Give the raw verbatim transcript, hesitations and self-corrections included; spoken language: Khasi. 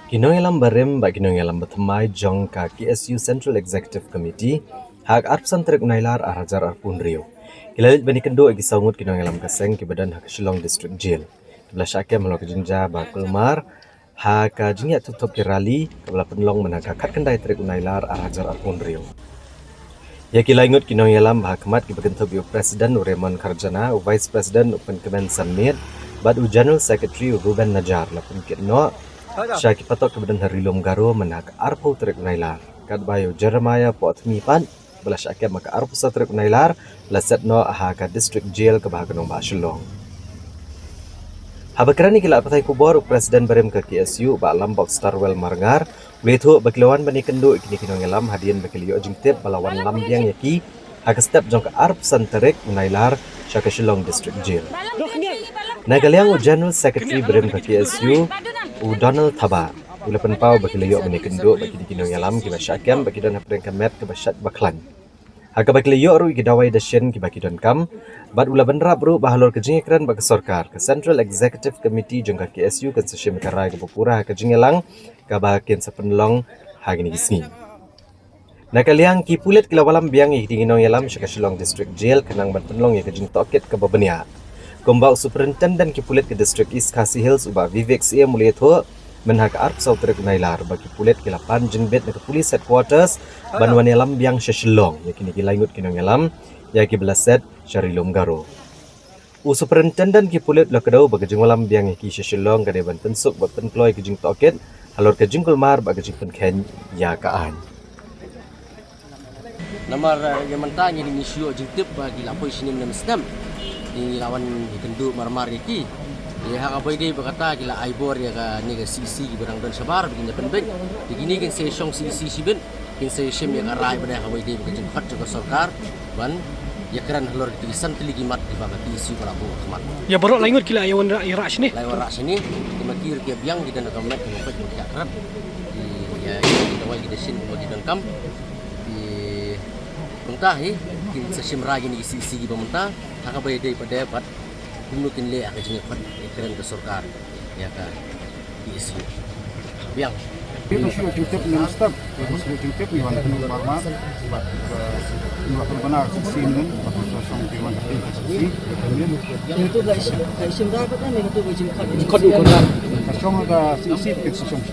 Ki nongïalam barim bad ki nongïalam bathymmai jong ka K S U Central Executive Committee ha ka arphew san tarik u Nailar arhajar arphew hynriew ki la leit ban ïakynduh ïa ki saw ngut ki nongïalam ka seng kiba don ha ka Shillong District Jail, kiba la shah kem halor ka jingjia ba kulmar ha ka jingïaid thup thup ki rally kaba la pynlong mynha ka khatkhyndai tarik u Nailar arhajar arphew hynriew. Ïa ki lai ngut ki nongïalam ba ha khmat kiba kynthup ïa u President u Raymond Kharjana, u Vice President u Pynkmen Sanmiet bad u General Secretary u Ruben Najar la pynkit noh sha ki patok kiba don ha Ri Lum Garo mynha ka arphew tarik u Nailar. Katba ïa u Jeremiah Pohthmi pat ba la shah kem ha ka arphew saw tarik u Nailar la set noh ha ka District Jail kaba ha ka nongbah Shillong. Haba kren ïa ki lad pathai khubor, u President barim ka K S U Bah Lambok Starwell Marngar u la ïathuh ba ki la wan ban ïakynduh ïa kine ki nongïalam hadien ba ki la ïoh jingtip ba la wan lam biang ïa ki ha ka step jong ka arphew san tarik u Nailar sha ka Shillong District Jail. Na ka liang u General Secretary barim ka K S U u Donald Thabah u la pynpaw ba ki la ïoh ban ïakynduh bad kine ki nongïalam kiba shah kem ba ki don hapdeng ka met kaba shait ba khlaiñ, ha kaba ki la ïoh ruh ïa ki dawai dashin kiba ki donkam, bad u la bynrap ruh ba halor ka jingïakren bad ka sorkar, ka Central Executive Committee jong ka K S U kan sa shim ïa ka rai kaba pura ha ka jingïalang kaba kin sa pynlong ha kine ki sngi. Na ka liang ki pulit ki la wallam biang ïa kine ki nongïalam sha ka Shillong District Jail khnang ban pynlong ïa ka jingtohkit kaba bniah. Kumba u Superintendent ki pulit ka District East Khasi Hills u Bah Vivek Syiem u la ïathuh, mynha ka arphew saw tarik u Nailar ba ki pulit ki la pan jingbit na ka Police Headquarters ban wan ïalam biang sha Shillong ïa kine ki lai ngut ki nongïalam ïa kiba la set sha Ri Lum Garo. U Superintendent ki pulit u la kdew ba ka jingwallam biang ïa ki sha Shillong ka dei ban pynsuk bad pynkloi ka jingtohkit halor ka jingkulmar bad ka jingpynkheiñ ïa ka aiñ. Namar, eh, ïa mynta ngi dang shu ïoh jingtip ba ki la poi shane mynne mynstep. Ngi la wan ïakynduh marmar ïa ki. Ïa ha kaba ïadei bad kata ki la ai bor ïa kane ka C E C kiba dang don shabar ba kin ïa pynbeit. Te kine kin sa shong C E C shibit, kin sa shim ïa ka rai ba dei ha kaba ïadei bad ka jingkhot jong ka sorkar ban ïakren halor kine ki san tylli ki mat kiba ka T S U ka la buh ha khmat. Ïa baroh lai ngut ki la ïa wanrah, ïa rah shane. La ïa wanrah shane, ki ma ki ruh ki biang ki don ha ka met, ki ma peit ki ma ki ïa krep. Ki ïa, ïa ki dawai ki dashin ki ma ki donkam. Ki mynta hi kin sa shim rai kine ki C E C kiba mynta ha kaba ïadei pat de bad kumno kin leh ha ka jingïakhot ïakren ka sorkar ïa ka T S U. Biang. Ki la shu ïoh jingtip mynstep, ki la shu ïoh jingtip, ngi wan pynbna marmar bad, eh, ngi wan pynbna C E C mynne bad ka song ki wan ka C E C. Ïa tu ka shim, ka shim rai bad ne ka tu ka jingkhot. Jingkhot. Ka song ka C E C ka shong.